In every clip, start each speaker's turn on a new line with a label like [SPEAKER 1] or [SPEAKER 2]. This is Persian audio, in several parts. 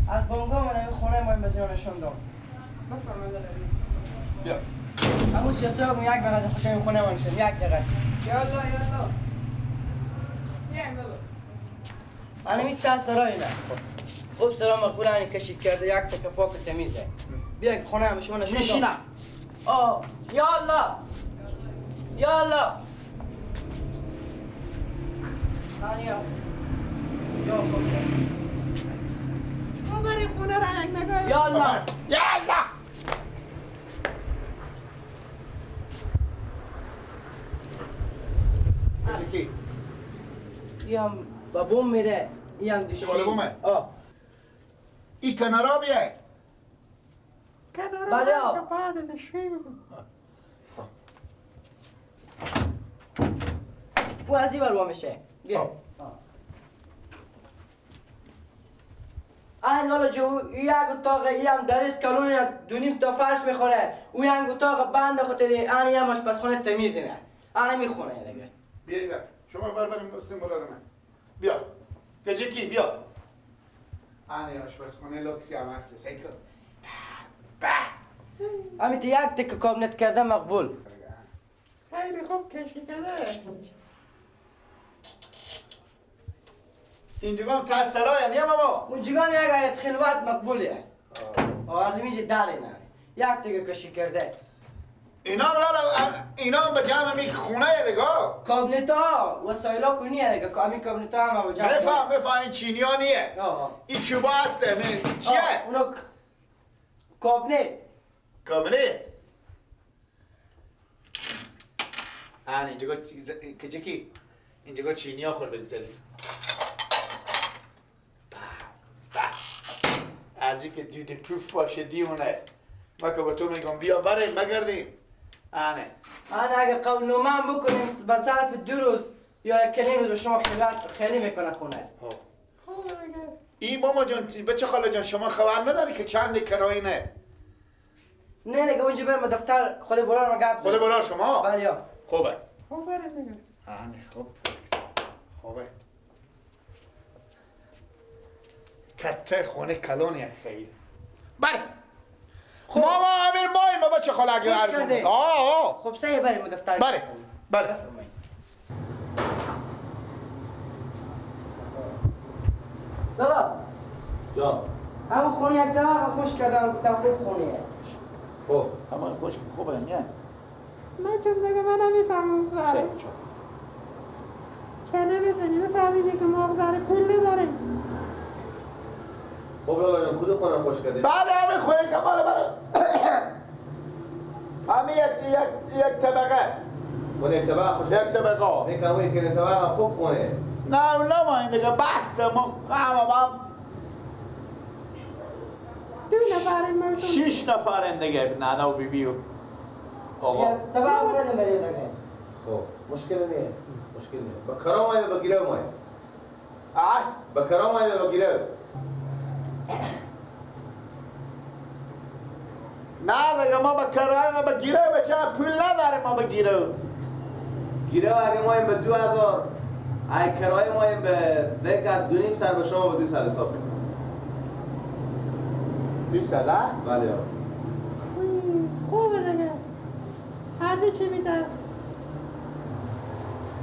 [SPEAKER 1] از بانگاه اومدم خونه ما بزنم نشون دادم. بفرمایید لالا.
[SPEAKER 2] بیا.
[SPEAKER 1] همون سیاسه بگم یک دقیقه خودم خونه ما نشون یک دقیقه. یالا یالا. بیایم لالا. انا میتا سرای نه. خوب سلام مقبول انی کشید کرده یک تکه پاک تمیزه. بیا خونه هم شما نشون.
[SPEAKER 2] نشینم.
[SPEAKER 1] آه یالا. یالا. آنیا. جو خوب.
[SPEAKER 3] ما بریم خونه را یک نگاه.
[SPEAKER 1] یالا.
[SPEAKER 2] یالا. کی؟
[SPEAKER 1] یم با بوم میره. یم دیشی.
[SPEAKER 2] بالا بومه؟
[SPEAKER 1] آه.
[SPEAKER 2] ای کنارا بیه.
[SPEAKER 3] کنارا
[SPEAKER 1] بله آه.
[SPEAKER 3] بعد دشی بگو.
[SPEAKER 1] او از این بر میشه. بیا. آه لالا جو یک اتاق یم درس کلون دو نیم تا فرش میخوره. او یک اتاق بند خاطر آن یم آشپزخونه تمیز نه. آن میخونه دیگه.
[SPEAKER 2] بیا بیا. شما بر بریم بستیم بالا من. بیا. کجا کی بیا. آن آشپزخونه لوکسی هم هست. سیکو. به.
[SPEAKER 1] همین یک تک کابینت کرده مقبول.
[SPEAKER 3] خیلی خوب کشیده.
[SPEAKER 2] اینجا هم تا سرای نیه بابا.
[SPEAKER 1] اونجا هم یک آیت خلوت مقبوله. آه از اینجا داره نه. یک تک کشی کرده.
[SPEAKER 2] اینا لالا اینا به جمع می خونه دیگه.
[SPEAKER 1] کابینت ها وسایل کنیه دیگه. همین کابینت ها هم به جمع.
[SPEAKER 2] بفهم این چینی ها نیه. این چوبا هسته. چیه؟
[SPEAKER 1] اونا کابینت.
[SPEAKER 2] کابینت. آن اینجا کجا کی؟ اینجا چینی ها خور بگذاری. از اینکه دود پوف باشه دیونه. ما که با تو میگم بیا بریم بگردیم. آنه.
[SPEAKER 1] آنه اگه قول نومن بکنیم به ظرف 2 روز یا 1.5 روز به شما خیلی میکنه خونه.
[SPEAKER 2] ای ماما جان بچه خاله جان شما خبر نداری که چند کرایه نه؟
[SPEAKER 1] نه دیگه اونجا برم دفتر خود برار ما گپ.
[SPEAKER 2] خود برار شما؟
[SPEAKER 1] بله.
[SPEAKER 2] خوبه.
[SPEAKER 3] خوب بریم دیگه.
[SPEAKER 2] آنه خوب. خوبه. کته خونه کلونیه خیلی. بله. خب ما امیر مای ما بچه خاله اگه ارزون. آه
[SPEAKER 1] خب سعی بریم دفتر.
[SPEAKER 2] بله بله.
[SPEAKER 1] لالا.
[SPEAKER 4] جان.
[SPEAKER 1] همون خونه یک طبقه خوش کردم گفتم خوب خونه.
[SPEAKER 4] خب
[SPEAKER 2] همون خوش خوبه نه؟
[SPEAKER 3] من چون دیگه من نمیفهمم. چه نمیدونی بفهمیدی که ما ذره پول نداریم.
[SPEAKER 4] خب لالا جان کدوم خونه خوش کردی؟
[SPEAKER 2] بله همین خونه کمال بله. همین یک طبقه.
[SPEAKER 4] خونه یک طبقه خوش.
[SPEAKER 2] یک طبقه.
[SPEAKER 4] نه که اون یک طبقه خوب خونه.
[SPEAKER 2] نه نه ما این دیگه بحث ما هم
[SPEAKER 3] 2 نفریم.
[SPEAKER 2] 6 نفریم دیگه نانا و بیبی و آقا.
[SPEAKER 1] طبقه بردم بریم دیگه.
[SPEAKER 4] خب مشکل نیست. مشکل نیست. با کرام آیم با گیره مایم.
[SPEAKER 2] آه؟
[SPEAKER 4] با کرام آیم با گیره.
[SPEAKER 2] نه دیگه ما با کرایه با گیره بچه پول نداریم ما با گیره.
[SPEAKER 4] گیره اگه مایم به 2000 اگه کرایه مایم به 1 از 2.5 سر به شما به 2 سر حساب میکنم.
[SPEAKER 2] 2 سر؟
[SPEAKER 4] بله.
[SPEAKER 3] خوبه دیگه. از چی میده؟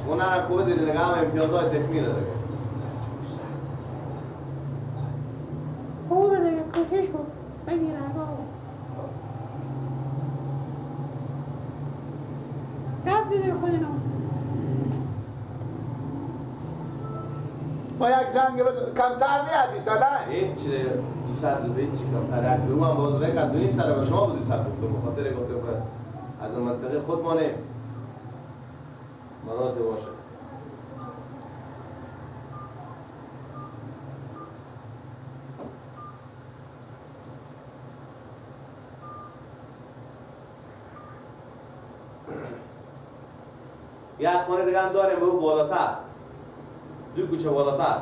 [SPEAKER 4] خونه رو خوبه دیگه هم امتیازهای تکمیله دیگه.
[SPEAKER 3] خوبه دیگه کوشش کن بگیر آقا. گپ زدی خودینو.
[SPEAKER 2] ما یک زنگ کمتر نیه 200
[SPEAKER 4] هیچ 200 هیچ کمتر. یک او هم باز یک از 2.5 سر به شما به 200 گفتم به خاطر گفتم که از منطقه خودمانه مناسب باشه. یک خونه دیگه هم داریم به او بالاتر. 2 کوچه بالاتر.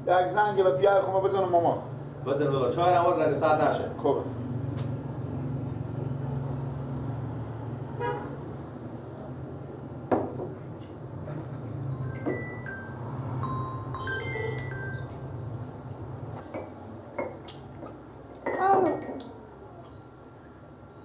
[SPEAKER 2] یک زنگ به پیای خونه بزنم ماما.
[SPEAKER 4] بزن بابا چای نوار رنگ ساعت نشه.
[SPEAKER 2] خوبه.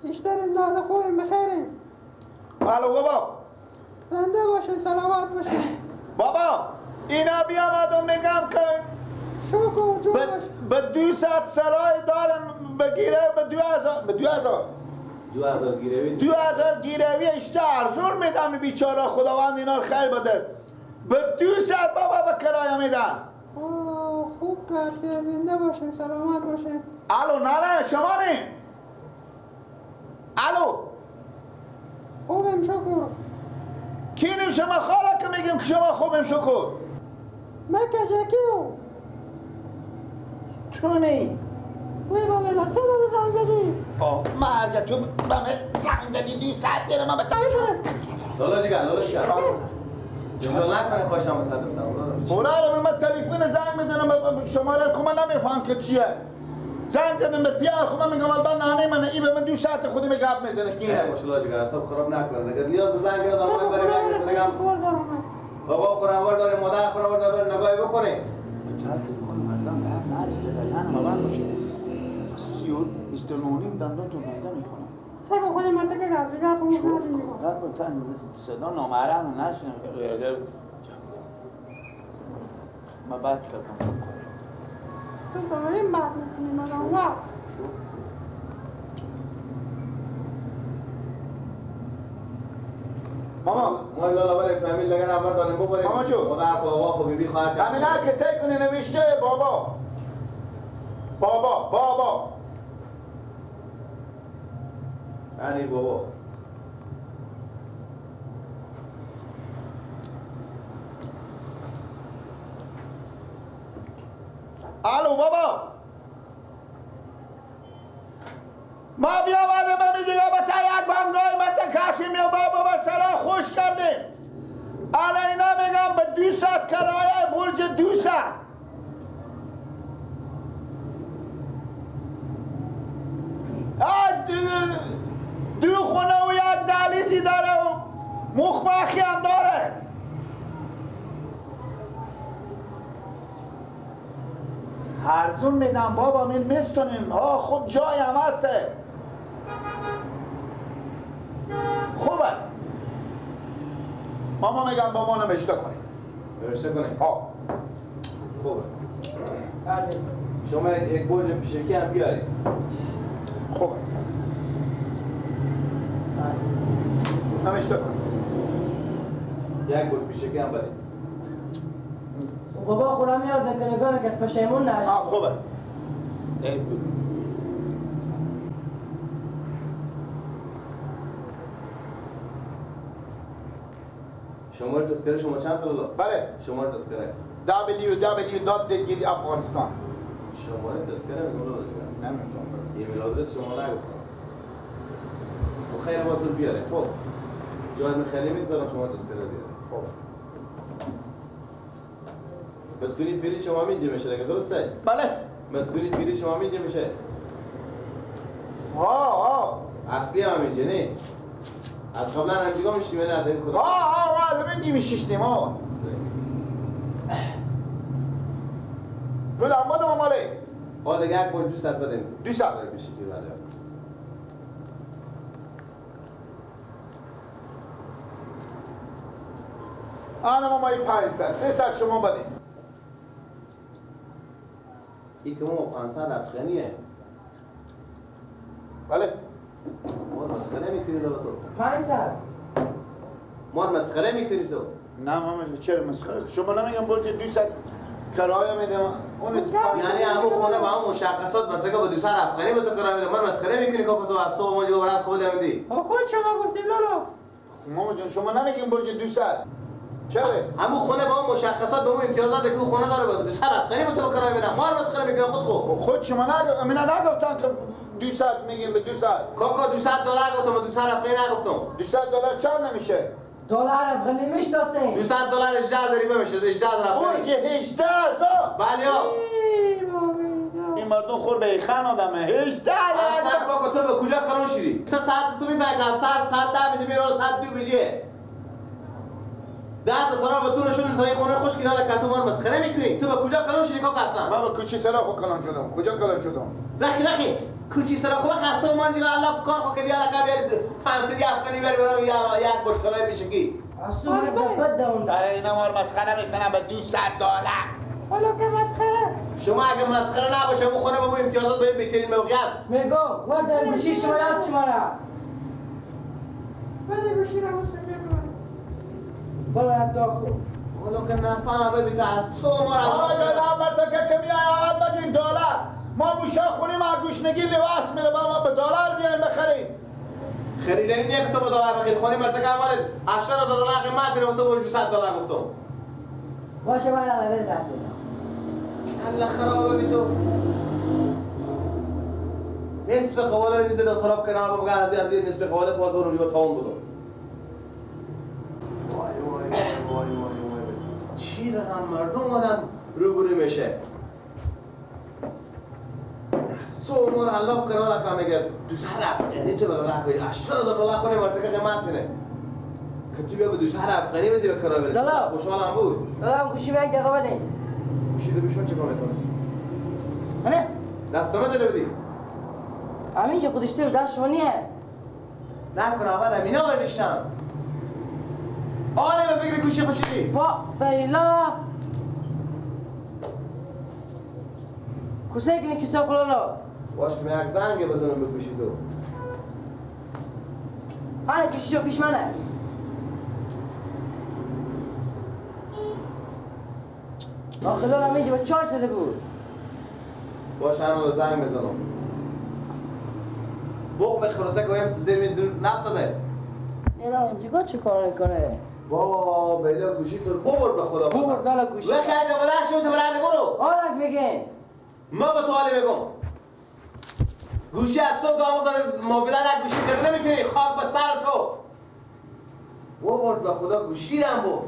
[SPEAKER 3] بیشتر امداد خوبیم بخیریم.
[SPEAKER 2] الو بابا.
[SPEAKER 3] زنده باشین سلامت باشین.
[SPEAKER 2] بابا اینا بیامدم میگم که به 200 سرای دارم بگیره به 2000 به 2000
[SPEAKER 4] 2000 گیروی
[SPEAKER 2] 2000 گیروی اشته ارزون میدم بیچاره خداوند اینا رو خیر بده. به 200 بابا به کرایه میدم.
[SPEAKER 3] خوب کردی زنده باشین سلامت باشین.
[SPEAKER 2] الو نه شما نیم. الو
[SPEAKER 3] خوبم شکر.
[SPEAKER 2] کینیم شما خاله که میگیم که شما خوبیم شکر.
[SPEAKER 3] من کجاکیو
[SPEAKER 2] تو نی
[SPEAKER 3] وی بابا تو به زنگ زدی.
[SPEAKER 2] مرگ تو به من زنگ زدی 2 ساعت دیره من به
[SPEAKER 4] لالا جگر لالا شهر جنجال نکنه خواهشم به تدفتم
[SPEAKER 2] براره من تلفن زنگ میدنم شما را که من نمیفهم که چیه. زنگ زدم به پیار خب من میگم البته نانه منه ای به من 2 ساعت خودی گپ میزنه کیه
[SPEAKER 4] باشه لالا جگر اصلا خراب نکنه اگر نیاز به زنگ دارم من برای میگم بابا خورانوار داره مادر خورانوار داره نگاهی بکنه.
[SPEAKER 2] باشه 29 دندان تو میده میکنم.
[SPEAKER 3] سگو خودی من تکه گپ گپ
[SPEAKER 2] میکنم. صدا نامحرم نشنم. ما بد کردم چون کنم.
[SPEAKER 3] تو داریم بد میکنی مادام واو.
[SPEAKER 2] ماما
[SPEAKER 4] ما لالا برای فامیل لگن اول داریم ببریم.
[SPEAKER 2] ماما جو
[SPEAKER 4] مادر بابا خو بیبی خواهر
[SPEAKER 2] همینا کسایی کنه نوشته بابا بابا بابا
[SPEAKER 4] یعنی بابا.
[SPEAKER 2] الو بابا ما بیامده به میدیگه با تا یک بانگای ما تا کاکی می بابا با سرا خوش کردیم. الان اینا میگم به 200 کرایه برج 200. دو خونه و یک دهلیزی داره و مخمخی هم داره. هرزون میدم بابا من میستونیم. ها خوب جای هم هسته خوبه. ماما میگم با ما نوشته کنیم.
[SPEAKER 4] نوشته کنیم؟
[SPEAKER 2] ها
[SPEAKER 4] خوبه. شما یک برج پیشکی هم بیارید.
[SPEAKER 2] خوبه نوشته کنیم.
[SPEAKER 4] یک برج پیشکی هم بدید.
[SPEAKER 1] بابا خورم میاد که نگاه میکرد پشیمون نشه.
[SPEAKER 2] خوبه.
[SPEAKER 4] شماره تذکره شما چند تا لالا؟
[SPEAKER 2] بله
[SPEAKER 4] شماره تذکره
[SPEAKER 2] www.gidi افغانستان.
[SPEAKER 4] شماره تذکره میگم لالا جان.
[SPEAKER 2] نمیفهمم.
[SPEAKER 4] ایمیل آدرس شما نگفتم. خب خیلی باز بیاره. خب جای من خیلی میذارم شما تذکره بیاره.
[SPEAKER 2] خب
[SPEAKER 4] مسکونی فعلی شما میجه میشه دیگه درسته؟
[SPEAKER 2] بله.
[SPEAKER 4] مسکونی فعلی شما میجه میشه؟
[SPEAKER 2] ها ها
[SPEAKER 4] اصلی هم میجه نه؟ از قبلا هم دیگه میشیم نه در خدا.
[SPEAKER 2] ها ها ما از اینجا میشیشتیم ها. پول هم بودم مالی.
[SPEAKER 4] ها دیگه یک بار 200 بدیم.
[SPEAKER 2] 200
[SPEAKER 4] میشه که بله.
[SPEAKER 2] آن ما 500 300 شما بدیم.
[SPEAKER 4] این که ما 500 افغانیه.
[SPEAKER 2] بله.
[SPEAKER 4] ما مسخره میکنی تو.
[SPEAKER 1] 500
[SPEAKER 4] ما مسخره میکنی تو.
[SPEAKER 2] نه ماما چرا مسخره؟ شما نمیگم برج 200 کرایه میدم اون
[SPEAKER 4] یعنی همون خونه با همون مشخصات منطقه با 200 افغانی به تو کرایه میدم. من مسخره میکنی که تو از صبح ما جو برات خود میدی.
[SPEAKER 3] خود شما گفتیم لالا.
[SPEAKER 2] ماما جون شما نمیگیم برج 200. چرا؟
[SPEAKER 4] همون خونه با اون مشخصات به اون امتیازات که اون خونه داره با 200 افغانی به تو کرایه میدم. ما مسخره میکنی خود
[SPEAKER 2] خود شما نگفتن که 200 میگیم به 200.
[SPEAKER 4] کاکا 200 دلار گفتم 200 افغانی نگفتم.
[SPEAKER 2] 200 دلار چند نمیشه؟
[SPEAKER 1] دلار افغانی میشناسین.
[SPEAKER 4] 200 دلار 18 ضریبه میشه 18 افغانی.
[SPEAKER 2] برج 18000.
[SPEAKER 4] بله.
[SPEAKER 2] این مردم خور به خان آدمه 18
[SPEAKER 4] اصلا کاکا تو به کجا کلون شدی؟ 3 ساعت تو میفهمی ساعت 10 بجه میره ساعت 2 بجه. ده تا سرا به تو نشون تا خونه خوش کی حالا کتو من مسخره میکنی. تو به کجا کلان شدی کاکا اصلا؟
[SPEAKER 2] من به کوچی سرا خو کلان شدم. کجا کلان شدم؟
[SPEAKER 4] رخی رخی کوچی سرا خو خسته من دیگه الله کار خو که بیا لکا بیار 500 افغانی بیار یک بشکرای پیشگی.
[SPEAKER 1] اصلا بد اون
[SPEAKER 2] داره اینا ما مسخره میکنن به 200 دلار.
[SPEAKER 3] حالا که مسخره
[SPEAKER 4] شما اگه مسخره نباشه مو خونه با امتیازات به این بهترین موقعیت
[SPEAKER 1] میگم ورد گوشی شما یاد شما را
[SPEAKER 3] بده گوشی را مسلم بگم
[SPEAKER 1] برو هفته خو
[SPEAKER 4] حالا که نفهمه بی تو از تو ما را
[SPEAKER 2] آقا جناب مرتا که کمی اول بگین دلار ما موشا خونیم از گوشنگی لباس میره ما به دلار بیایم بخریم.
[SPEAKER 4] خریدنی نیه که تو به دلار بخرید. خونی مرتا که اول 80 دلار قیمت اینه و تو برو 200 دلار گفتم.
[SPEAKER 1] باشه من الان رفتم.
[SPEAKER 4] الله خرابه بی تو نصف قواله نیز دل خراب کنه بابا بگه از نصف قواله خواهد برو لیو تاون بودم. وای وای وای وای وای وای چی رقم مردم آدم روبرو میشه. سو مور الله کرالا که میگه 200 افغانی تو دلار کنی 80,000 دلار خونه مرتکه قیمت کنه که تو بیا به 200 افغانی بزی به کرا بره. خوشحالم بود.
[SPEAKER 1] لالا گوشی به یک دقیقه بدین.
[SPEAKER 4] گوشی رو بشون چه کار میکنه؟
[SPEAKER 1] نه
[SPEAKER 4] دستامه داره بدی.
[SPEAKER 1] همین که خودش تو دست شما نیه.
[SPEAKER 4] نکن اول همینا برداشتم. آره به فکر گوشی خوشیدی.
[SPEAKER 1] با بیلا کسه کنی کسا خلالا.
[SPEAKER 4] باش که من یک زنگ بزنم به گوشی تو.
[SPEAKER 1] آره گوشی شو پیش منه. آخه لالا اینجا با چارج شده بود.
[SPEAKER 4] باش هر زنگ بزنم. بوق به خروسه که زیر میز نفتاده.
[SPEAKER 1] نه اینجا چه کار میکنه؟
[SPEAKER 4] بابا بیلا گوشی تو ببر به خدا.
[SPEAKER 1] ببر لالا گوشی.
[SPEAKER 4] وخی اگه بلند شو تو برنده برو.
[SPEAKER 1] آرک میگین.
[SPEAKER 4] ما به تو حالی میگم. گوشی از تو دامو داره موبیلا نه گوشی کرده نمیتونی خاک به سر تو. ببر به خدا گوشی رم بود.